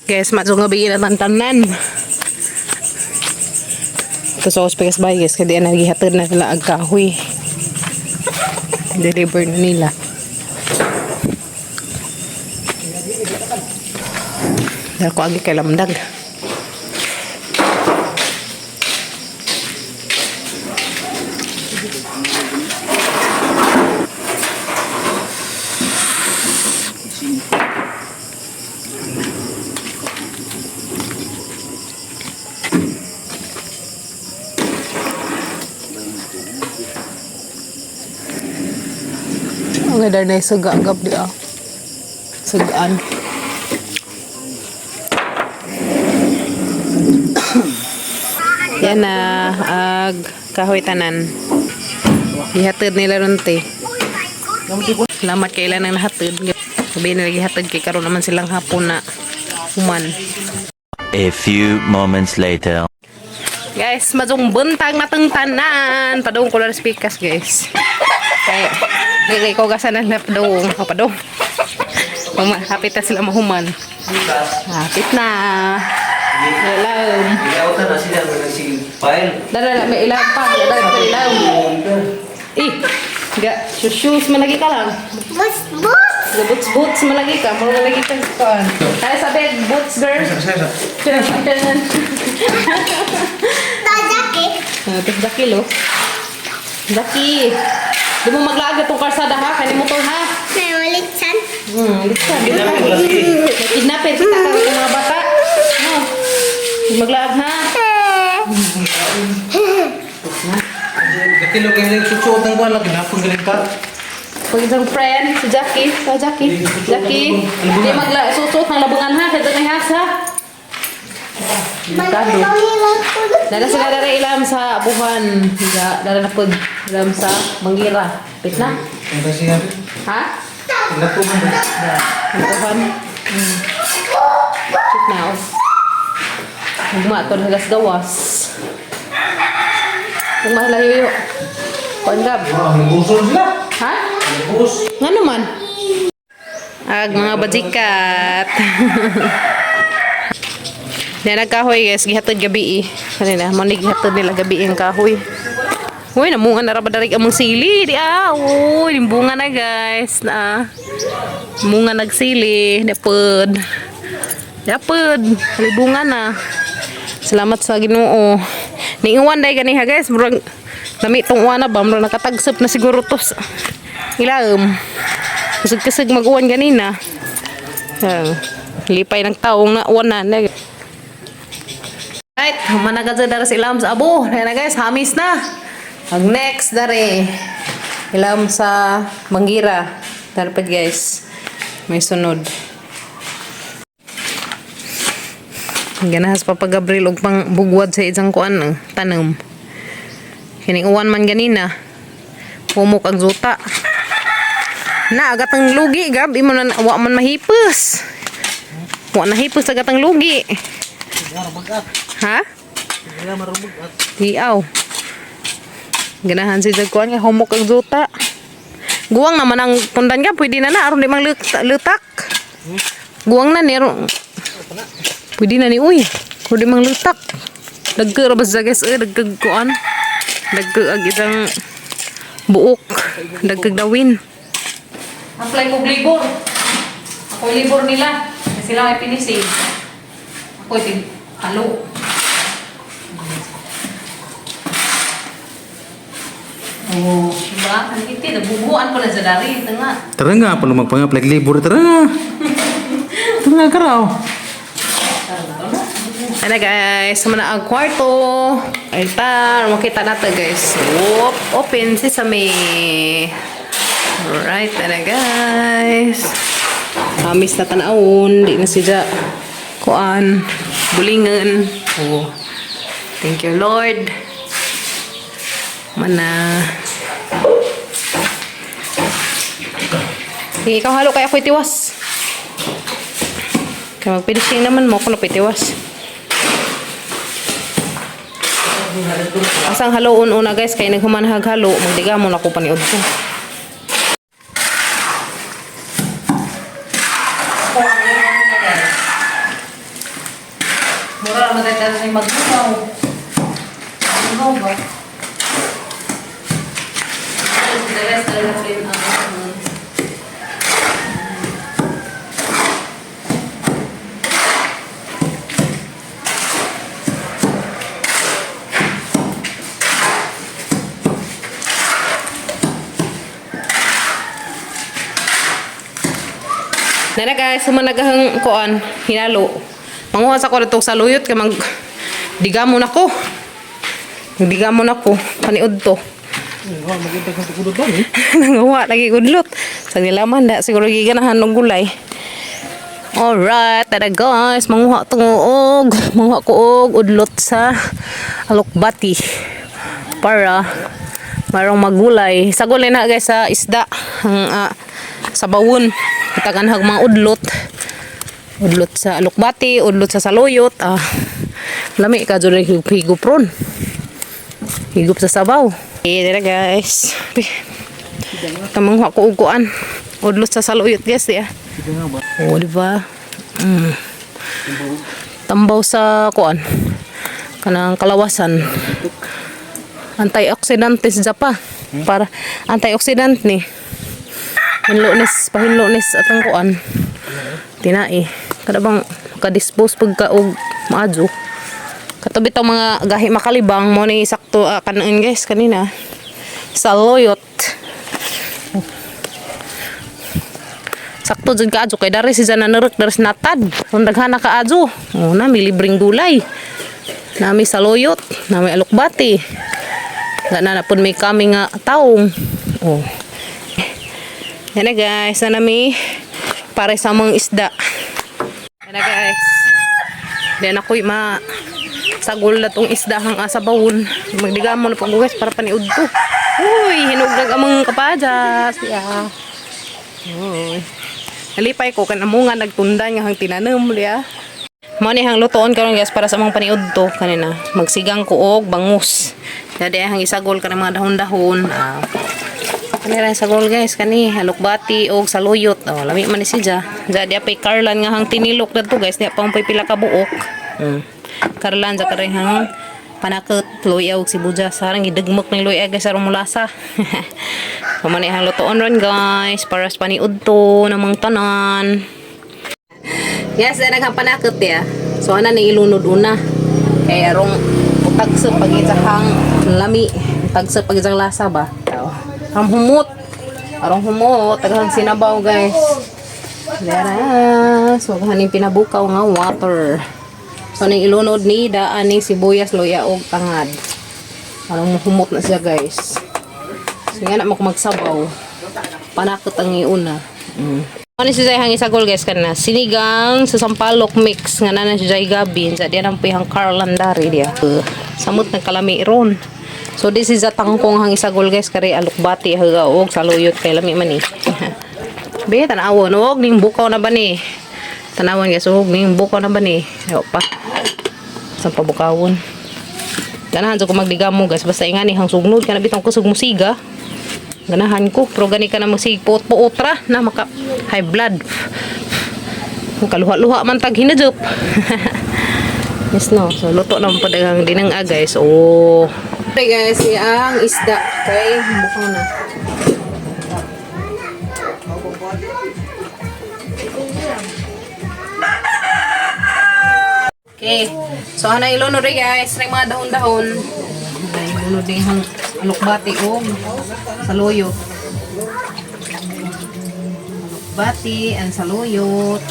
Guys, madsong gabi na tantanan. Ito sa Hospitas Bay, guys, kaya di na gihatid na sila ag kahoy. Deliver na nila. Dahil ko agi kay Lamdag. Ang ganda na yung suga-agap di ah. Sugaan. Yan na, ag kahoy tanan. Ihatid nila ron te. Salamat kay ilan ang nahatid. Sabi nila gihatid kay karon naman silang hapon na human. A few moments later. Guys, mazong buntag na tong tanan. Padung ko lang speakers, guys. Kay kay ko gasan na padung, o padung. Hapit na sila mahuman. Hapit na. Ilaw. Ilautan na sila ng sige file. Dara may ilaw pa, dara may ilaw. Eh, ga shoes malagi ka lang. Boots, boots. Ga boots boots malagi ka, mura malagi ka sa kuan. Kaya sabi boots girl. Tiyan, tiyan. Ta jacket. Ah, tapos dakilo. Daki. Di mo maglaag itong karsada ha, kani motor ha. May ulit san. Listen. Kidnapper kita ka ng mga bata. No. Di maglaag ha. Kilo kayo lang susuot ng kuwan lang ginapon galing ka. Pag isang friend, si Jackie, si Jackie, Jackie, di magla susuot ng labungan ha, kaya may has ha. Delikado. Dala sila dara ilam sa abuhan. Dala na pag ilam sa Mangira. Pit na? Ang kasi nga. Ha? Natuhan ba? Abuhan. Pit na. Oh. Ugma to hagas gawas. Ugma layo yo. Kuan gab. Wow, nagusol sila. Ha? Nagbus. Nga naman. Ag mga bajikat. Yan nagkahoy guys, gihatod gabi eh. Kanina, mo ni gihatod nila gabi ang kahoy. Uy, namunga na ra ba darig among sili? Di ah, uy, bunga na guys. Na. Munga nagsili, dapod. Dapod, bunga na. Salamat sa Ginoo. Niuwan day ganiha guys, murag lami tong uwan na ba, murag nakatagsop na siguro to sa ilaom. Kasag-kasag mag-uwan ganina. Yan. Lipay ng taong na uwan na. Right, humanagad sa daras ilam sa abo. Ayan na guys, hamis na. Ang next dare. Ilam sa Manggira. Dapat guys, may sunod. Ganahas Papa Gabriel og pang bugwad sa isang kuan eh, tanom. Kining uwan man ganina. Humok ang zuta. Na agat ang lugi gab imo na wa man mahipos. Wa nahipos agat ang lugi. Ha? Hiaw. Ganahan si jag kuan kay humok ang zuta. Guwang naman ang pundan ka, pwede na na aron di mang lutak. Guwang na ni aron. Pwede na ni uy. Pwede mang lutak. Dagko ra ba sa guys, eh, dagkag kuan. Dagkag ag isang buok. Dagkag dawin. Apply ko libor. Ako libor nila. Kasi sila ay pinisig. Ako tig halo. Oh, diba? Ang iti, nabubuan ko na sa dari. Ito nga. Tara nga, paano magpanga-apply libur? Tara nga. Tara nga, karaw. Ano guys, sama na ang kwarto. Ay ta, makita natin guys. Whoop, open sesame. Alright, ano guys. Amis na tanawon, di na siya kuan, bulingan. Oh. Thank you Lord. Mana. Sige, ikaw halo kaya ako'y tiwas. Kaya mag-finishing naman mo ako napitiwas. Asang haloon una guys kay naghumanhag halo magdiga mo na ko paniud ko. Kaya na maglugaw. Maglugaw ba? The rest talaga rin ang Nara guys, sumanagahang kuan, hinalo. Manguha sa ko itong saluyot kay mag digamon ako. Digamon ako, paniud to. Nanguha lagi gudlot. Sa nilaman da siguro giganahan og gulay. Alright, tara guys, manguha tong og, manguha ko og udlot sa alokbati para marong magulay. Sa gulay na guys sa isda, ang sa bawon. Taganhag mga udlot. Udlot sa alokbati, udlot sa saluyot. Lami ka jud higup ron. Higup sa sabaw. Okay, tara guys. Tamanguha ko og kuan. Udlot sa saluyot guys, ya. Oh, di ba? Tambaw sa kuan. Kanang kalawasan. Antioxidant is pa. Para antioxidant ni. Hinlo nis, pahinlo nis atang kuan. Tinai. Kada bang maka-dispose pagka og maadyo. Katabi tong mga gahi makalibang mo ni sakto kanon guys kanina. Saluyot. Sakto jud kaadyo kay dari si Zana nerek dari natad. Ron daghana kaadyo. Oh, nami libreng gulay. Nami saluyot, nami alukbati. Gana na pud may kami nga taong. Oh. Yan na guys, na nami para sa mga isda. Yan na guys. Then ako'y ma sagol na tong isda hang asa bawon. Magdigamo na po guys para paniud to. Uy, hinog nag among kapajas. Yeah. Uy. Nalipay ko kan amo nga nagtundan nga hang tinanom liya. Mao ni hang lutoon karon guys para sa among paniud to kanina. Magsigang ko og bangus. Dadi hang isagol kanang mga dahon-dahon. Kanira isagol guys kani halukbati og saluyot. Oh, lami man ni siya. Dadi apay Carlan nga hang tinilok dadto guys, diha pa pay pila ka buok. Carlan sa karing hang panakot luya og sibuyas sarang gidugmok ning luya guys aron mulasa. So man ni hang lutoon ron guys para sa paniud to namang tanan. Yes, na naghampanakot ya. So ana ni ilunod una. Kay arong utag sa pag-isahang lami, utag sa pag-isang lasa ba. Ang humot. Arong humot, taghang sinabaw guys. Dara, so haning pinabukaw nga water. So ning ilunod ni daan ning sibuyas, luya og tangad. Arong humot na siya guys. So nga na mo magsabaw. Panakot ang iuna. Ano si Jai hang isagol guys kana sinigang sa sampalok mix nga na si Jai Gabi sa diyan ang pihang Carl Landari dia. Samot ng kalami ron. So this is a tangkong hang isagol guys kari alukbati haga og saluyot kay lami man ni. Be tanawon og ning bukaw na ba ni? Tanawon guys og ning bukaw na ba ni? Ayo pa. Sa pabukawon. Ganahan jud ko magdigamo guys basta ingani hang sugnod kana bitong kusog musiga. Ganahan ko pero gani ka na magsigpot po otra na maka high blood. Kaluha-luha man tag hinajop. Yes no. So luto naman po daghang dinang guys. Oh. Okay guys, ang isda kay bukaw na. Okay. So ana ilunod rin guys, ring mga dahon-dahon. Ay, ilunod din hang alukbati og saluyot. Alukbati ang saluyot.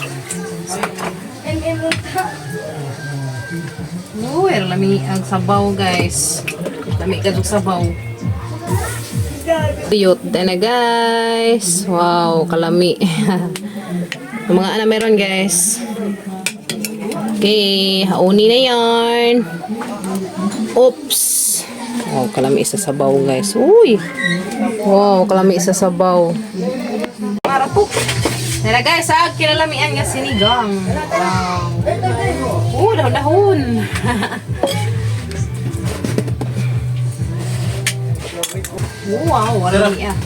Uy, lami ang sabaw guys. Lami ka sabaw. Saluyot na guys. Wow, kalami. Ang mga ana meron guys. Okay, hauni na yarn. Oops. Oh, kalami isa sabaw guys. Uy. Wow, kalami isa sabaw. Para po. Nila guys, ah, kinalamian nga sinigang. Wow. Oh, dahon-dahon. Wow, lami ah.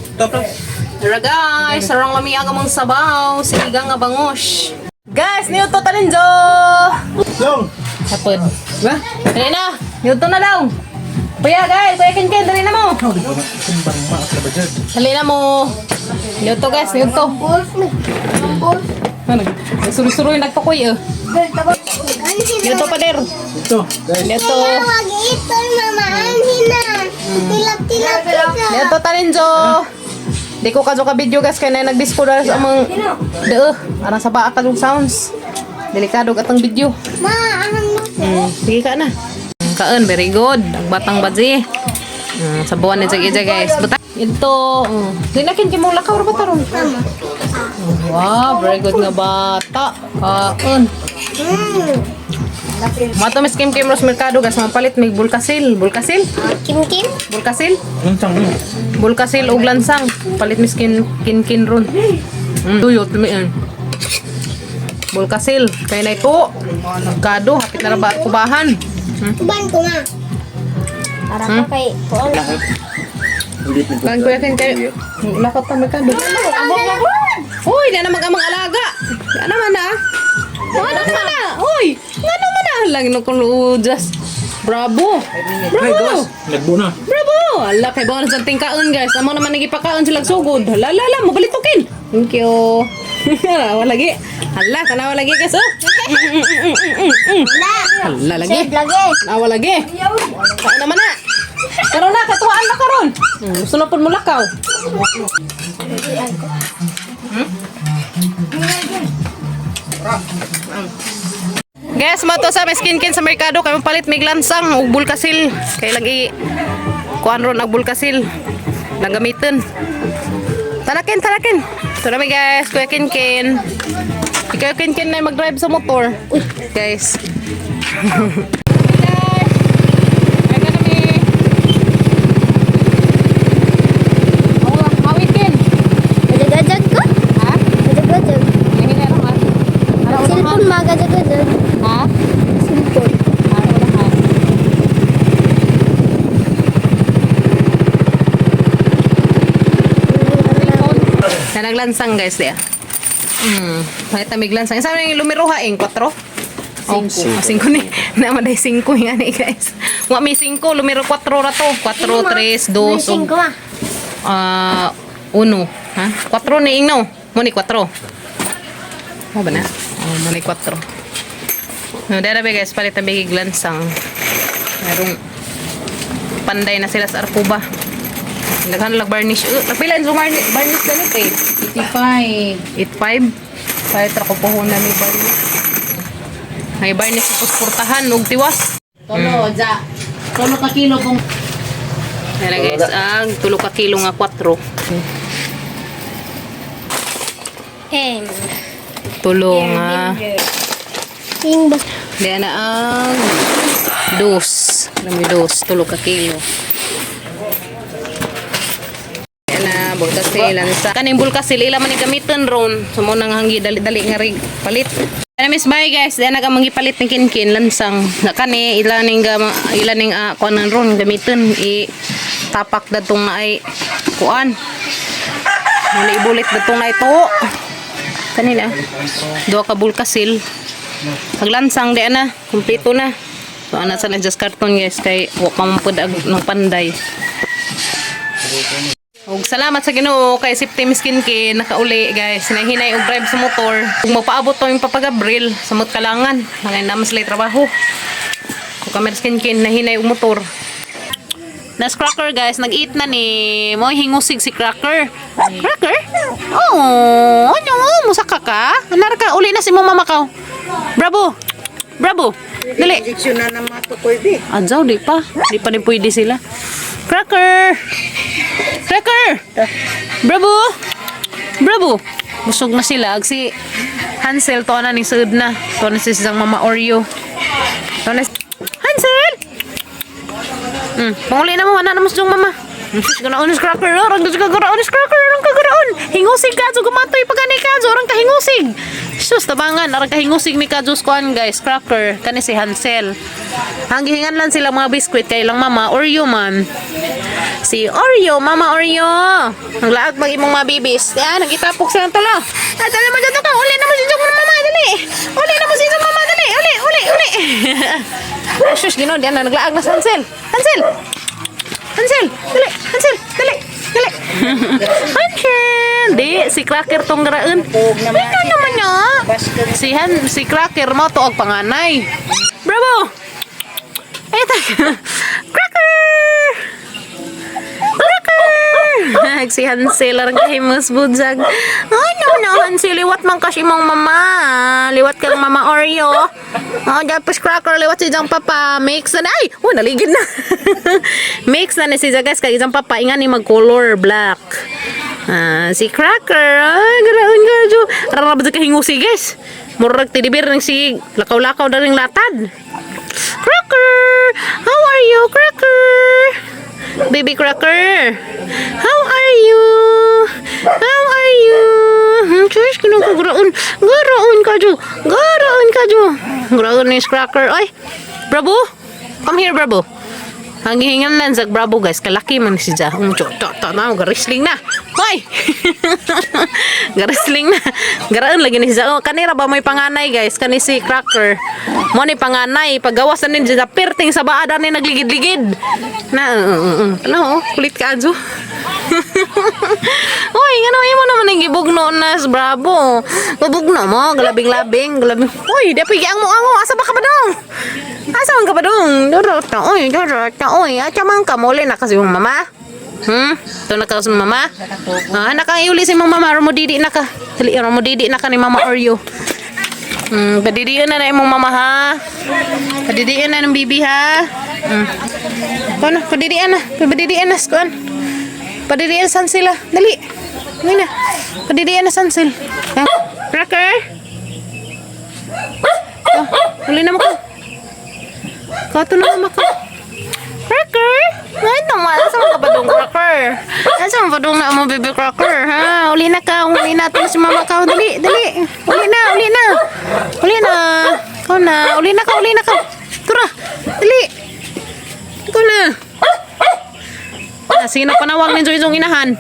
Tara guys, sarang lami ang among sabaw, sinigang nga bangos. Guys, niyo to talinjo. Long! Sapod. Ba? Dali na. Niudto na daw. Kuya, guys. Kuya Ken, dali na mo. Kumbang maak na ba dyan? Dali na mo. Niudto, guys. Niudto. Ano? Suruy-suruy nagpakuy eh. Niudto pa der. Ito, guys. Niudto. Wag ito, mama. Anhin na. Tilap-tilap ka. Niudto taninjo. Di ko kadyo ka video, guys, kay na nag-disco na sa amang deo. Arang sa baa ka sounds. Delikado katong video. Ma, ang luto. Sige ka na. Kaan, very good. Ang batang badzi. Sa buwan ni Jag Ija, guys. Buta ito. Dinakin kay mong lakaw ra ba taron? Wow, very good nga bata. Kaon. Mato mis Kim Kim Ros Mercado, guys, mapalit may bulkasil. Bulkasil? Kim Kim? Bulkasil? Lansang mo. Bulkasil ug lansang. Palit mis kin kin kin ron. Tuyot mi. Bulkasil. Kay na ito. Mercado, hapit na ra ba kubahan. Uban ko nga. Para ka kay kuan. Kan kuya kin kayo. Lakot pa merkado. Uy, di na mag-amang alaga. Di na man na. Ano man na? Uy, ano man na? Lang no kung ujas. Bravo. Bravo. Nagbuna. Bravo. Ala kay baon sa tingkaon, guys. Amo naman nagipakaon sila sugod. Hala la la, mobalitokin. Thank you. Wala lagi. Hala, tanawa lagi, guys. Oh. Hala lagi. Save lagi. Tanawa lagi. Kaon naman na. Karon na, katuwaan na karon. Gusto na pud mo lakaw. Guys, mo to sa may skin sa merkado kay palit may lansang ug bulkasil. Kay lang i kuan ron ag bulkasil. Lang gamiton. Tanakin, tanakin. Ito na mi, guys, Kuya Kinkin. Ikaw Kinkin na mag-drive sa motor. Uy, guys. Guys, ay ka na mi. Oh, hawitin. Gajag ko? Ha? Gajag. Hingin na ha. Cellphone ma gajag. Ha? Cellphone. Nanaglansang, guys, diya. May tamig lansang. Sa yung lumiruha ing 4? Singko. Oh, singko ni. Naman day singko nga ni, guys. Wa may singko, lumiro 4 ra to. 4, 3, 2, May singko ma. ah, 1. Ha? 4 ni ingno. Mo ni 4. Mo ba na? Oh, mo ni 4. No, dara ba, guys, palit ang bigig lansang. Merong panday na sila sa Arcuba. Naghan lang varnish. Nagpila ang varnish, varnish ganito eh. 85. 8.5. Palit ra ko puhunan ni varnish. May varnish sa pusportahan ug tiwas. Tulo, ja. Tulo ka kilo kung Ayan na, guys, ang tulo ka kilo nga 4. M. Tulo nga. King bas. Diyan na ang dos. Alam mo, dos. Tulo ka kilo. Ayan na, bulkasil. Lansa. Kaning bulkasil, ila man ni gamiton ron. So mo nang hanggi, dali-dali nga rig palit. Ayan na, miss, bye guys. Diyan na ka mangipalit ni Kinkin, lansang. Na kani, ila ning, ila ning kuanan ron, gamiton. I tapak datong na ay kuan. Muna ibulit datong na ito. Kanila. Duha ka bulkasil. Paglansang di na, kumpleto na. So ana sa just karton, guys, kay wa pa man pud ag ng panday. Og salamat sa Ginoo kay Safety Miss Kinkin nakauli, guys. Hinahinay og drive sa motor. Ug magpaabot to yung Papa Gabriel sa Mutkalangan. Nangay naman sila trabaho. Ug kami Kinkin nahinay og motor. Nas Cracker, guys, nag-eat na ni. Mo hingusig si Cracker. Cracker? Oh, ano? Musaka ka? Anara ka, uli na si mo mama ka. Bravo. Bravo. Dali. Injection na naman ito ko, ibi. Adyaw, di pa. Di pa din pwede sila. Cracker! Cracker! Bravo! Bravo! Busog na sila. Ag si Hansel, to na ni suod na. To na si siyang mama Oreo. To na si Hansel! Panguli na mo, anak na mo sa mama. Sus, ganaon is cracker, oh. Rang ganaon is cracker, rang kaganaon. Hingusig ka, so gumatoy pa gani ka, so rang kahingusig. Sus, tabangan, arang kahingusig ni ka, Diyos kuan, guys, cracker. Kani si Hansel. Hanggihingan lang sila mga biskwit kay lang mama Oreo man. Si Oreo, Mama Oreo. Ang laag mag imong mga bibis. Yan, nagitapok silang tala. Ah, dali mo dyan ka. Uli na mo si Jong mama, dali. Uli na mo si Jong mama, dali. Uli, uli, uli. Oh, shush, Ginoo, di na naglaag na si Hansel. Hansel! Hansel! Dali! Hansel! Dali! Dali! Hansel! Di, si Cracker tong garaon. Ay, ano naman niya? Si Cracker mo to og panganay. Bravo! Ay, Cracker! Cracker! Si Hansel ang kahimus budzag. Ay, no, no, Hansel, liwat man kasi imong mama. Liwat kang mama Oreo. Oh, tapos Cracker, liwat si Jang Papa. Mix na. Ay, oh, naligid na. Mix na ni si Jagas kay Jang Papa. Ingan ni mag-color black. Ah, si Cracker. Ay, garaon ka, Jo. Rarabad ka hingusi, guys. Murag tidibir ng si lakaw-lakaw na ring latad. Cracker! How are you, Cracker? Baby Cracker! How are you? How are you? Diyos, kinaguguraon. Garaon ka, Jo. Garaon ka, Jo. Garaon ni Cracker. Ay, Bravo! Come here, Bravo. Ang gihingan lang sa Bravo, guys. Kalaki man si Ja. Jo, to, to, na, garisling na. Hoy! Garisling na. Garaon lagi ni si Ja. Oh, kanira ba may panganay, guys? Kani si Cracker. Mo ni panganay. Paggawas na ni Ja, perting sa baada ni nagligid-ligid. Na, ano, oh, kulit ka, Jo. Uy, ngano imo naman ang gibugno na sa Bravo. Bubugno mo, galabing-labing, galabing. Uy, di pa mo ango, asa ba ka ba dong? Asa man ka ba dong? Dorot na, uy, dorot na, uy. Acha man ka, muli na kasi yung mama. Ito na ka sa mama. Ah, nakaiuli si mama, rumudidi na ka. Dali, rumudidi na ka ni Mama Oreo. Padidiin na na imong mama ha. Padidiin na ng bibi ha. Kuan, padidiin na. Padidiin na, kuan. Padidiin san sila. Dali. Dali na. Padidiin na san sila. Ah, Cracker. Oh, uli na mo ka. Kato na mo ka. Cracker! Ay, tama. Asa man ka ba dong, Cracker? Asa man ba dong na mo, baby Cracker? Ha? Uli na ka. Uli na. Ito si mama ka. Dali, dali. Uli na, uli na. Uli na. Ikaw na. Uli na ka, uli na ka. Tura. Dali. Ikaw na. Ah, sino panawag ninyo itong inahan?